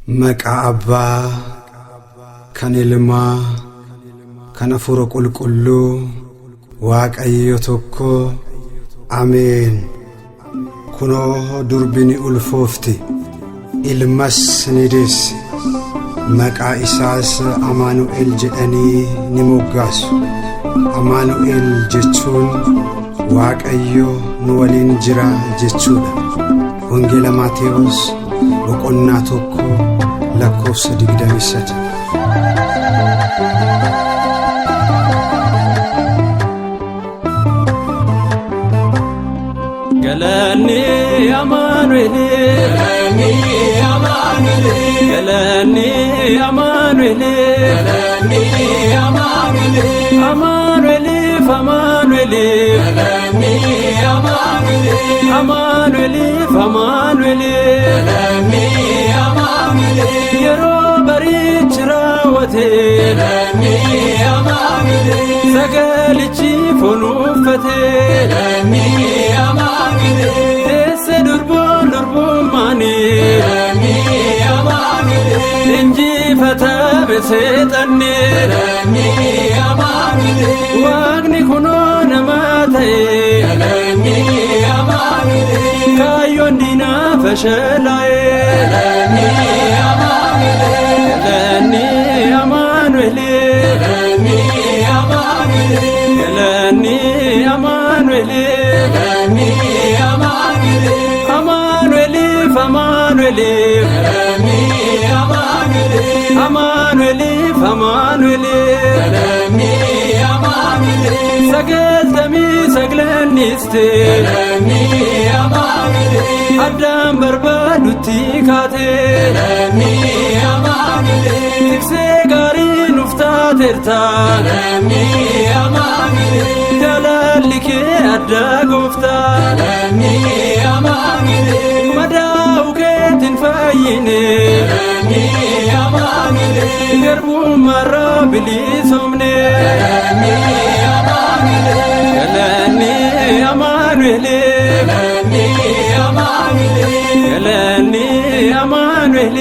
Maqaa Abbaa, kan Ilmaa, kan Hafuura Qulqulluu, Waaqayyo tokko, Ameen. Kunoo durbi ni ulfoofti, ilmas ni deessi, maqaa isaas Amaanu'el jedhanii ni moggaasu. Amaanu'el jechuun Waaqayyo nu waliin jira jechuudha. Wangeela Maatewos boqonnaa 1 lakkoofsa 23. Galanni Amaanu'el. Galanni Amaanu'el. Galanni Amaanu'el. Galanni Amaanu'el. Amaanu'eliif Amaanu'eliif. Galanni Amaanu'el. Amaanu'eliif Amaanu'eliif. Galanni Amaanu'el. Yeroo barichi raawwate. Galanni Amaanu'el. Sagalichi foon uffate. Galanni Amaanu'el. Teesse durboon durbummaani. Galanni Amaanu'el. Injifatame seexanni. Galanni Amaanu'el. Waaqni kunoo nama ta'e. Galanni Amaanu'el. Kaayyoon diinaa fashalaa'e. Galanni Amaanu'el. Galanni Amaanu'el. Galanni Amaanu'el. Galanni Amaanu'el. Galanni Amaanu'el. Amaanu'eliif Amaanu'eliif. Galanni Amaanu'el. Amaanu'eliif Amaanu'eliif. Galanni Amaanu'el. 99 te. Galanni Amaanu'el. Addaan barbaadutti kaate. Galanni Amaanu'el. Tiksee gaarii nuuf taateerta. Galanni Amaanu'el. Jaalalli kee adda gooftaa. Galanni Amaanu'el. Madaa'u keetiin fayyine. Galanni Amaanu'el. Garbummaarraa bilisoomne. Galanni Amaanu'el. Galanni Amaanu'el. Galanni Amaanu'el. Galanni Amaanu'el.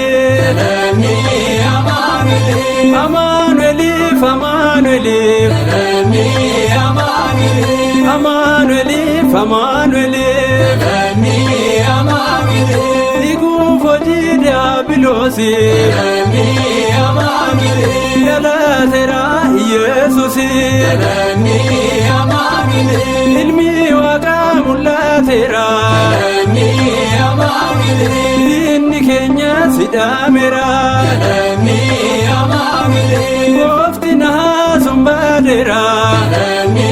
Galanni Amaanu'el. Amaanu'eliif Amaanu'eliif. Galanni Amaanu'el. Amaanu'eliif Amaanu'eliif. Galanni Amaanu'el. Dhiiguuf hojii diiyaabiloosi. Galanni Amaanu'el. Dhalateera Yesuusi. Galanni Amaanu'el. Ilmi Waaqaa mul'ateera. Galanni Amaanu'el. Diinni keenya sidhaameera. Galanni Amaanu'el. Goofti naasuun baadeera. Galanni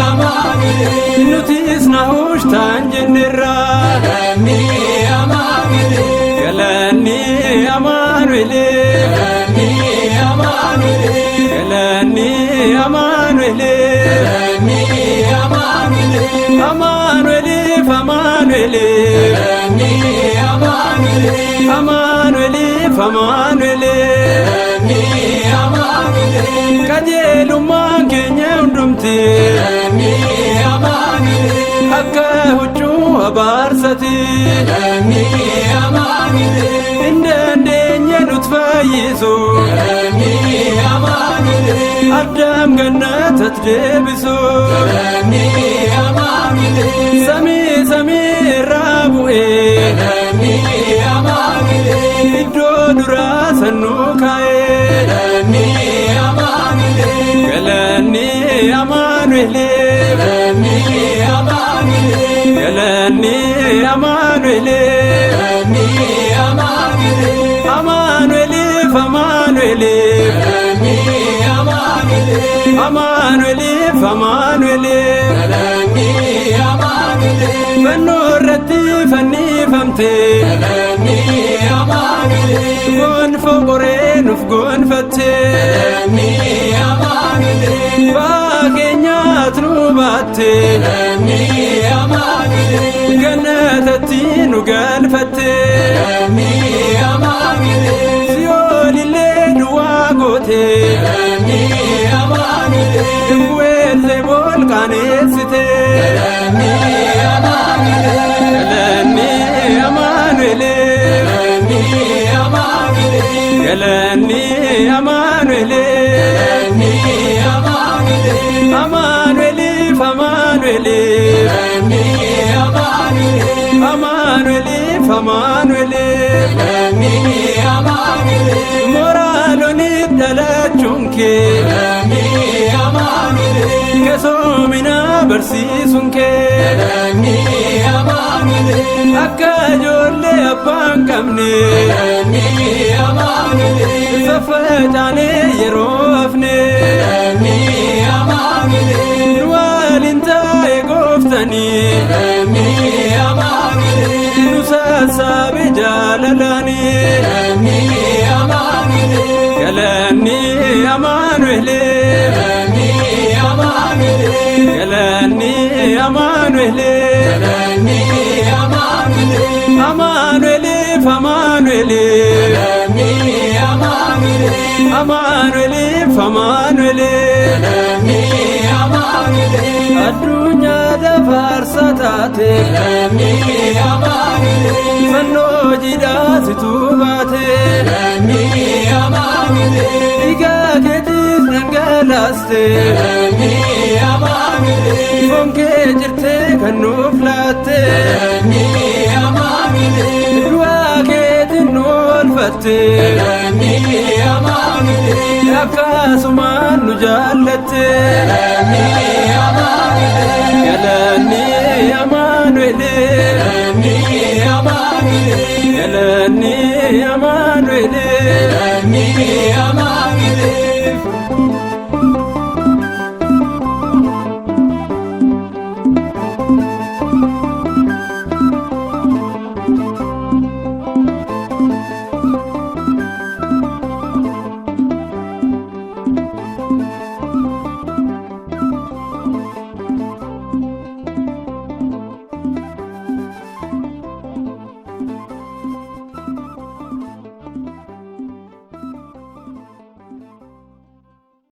Amaanu'el. Nutis nahushtaan jenneerra. Galanni Amaanu'el. Galanni Amaanu'el. Galanni Amaanu'el. Galanni Amaanu'el. Galanni Amaanu'el. Amaanu'eliif Amaanu'eliif. Galanni Amaanu'el. Amaanu'eliif Amaanu'eliif. Galanni Amaanu'el. Qajeelummaan keenya hundumti. Galanni Amaanu'el. Akka huccuu abaarsati. Galanni Amaanu'el. Hin dandeenye nut fayyisu. Galanni Amaanu'el. Addaam gannatat deebisu. Galanni Amaanu'el. Samii samii irraa bu'ee. Galanni Amaanu'el. Iddoo duraa sannuu kaa'ee. Galanni Amaanu'el. Galanni Amaanu'el. Galanni Amaanu'el. Galanni Amaanu'el. Galanni Amaanu'el. Amaanu'eliif Amaanu'eliif. Galanni Amaanu'el. Amaanu'eliif Amaanu'eliif. Galanni Amaanu'el. Fannoo irratti fannifamte. Galanni Amaanu'el. Gonfoo qoree nuuf gonfatte. Galanni Amaanu'el. Ba'aa keenyaat nu baatte. Galanni Amaanu'el. Gannatatti nu galfatte. Galanni Amaanu'el. Si'oolillee duwwaa goote. Galanni Amaanu'el. Bu'eellee qaaneessite. Galanni Amaanu'el. Galanni Amaanu'el. Galanni Amaanu'el. Galanni Amaanu'el. Amaanu'eliif Amaanu'eliif. Amaanu'eliif Amaanu'eliif. Moraalonni dhalachuun kee. Kesoomina barsiisuun kee. Akka ijoollee abbaan qabne. Faffacaanee yeroo hafne. Nu waliin taa'e gooftanii. Nu sassaabe jaalalaanii. Galanni Amaanu'eliif. Galanni Amaanu'eliif. Amaanu'eliif Amaanu'eliif. Amaanu'eliif Amaanu'eliif. Addunyaa dafarsa taate. Fannoo jiidhaasitu baate. Dhiiga keetis dhangalaaste. Foon kee jirtee kan nuuf laatte. Du'a keetiin nu oolfatte. Akkasumaan nu jaallatte. Galanni Amaanu'eliif. Galanni Amaanu'eliif.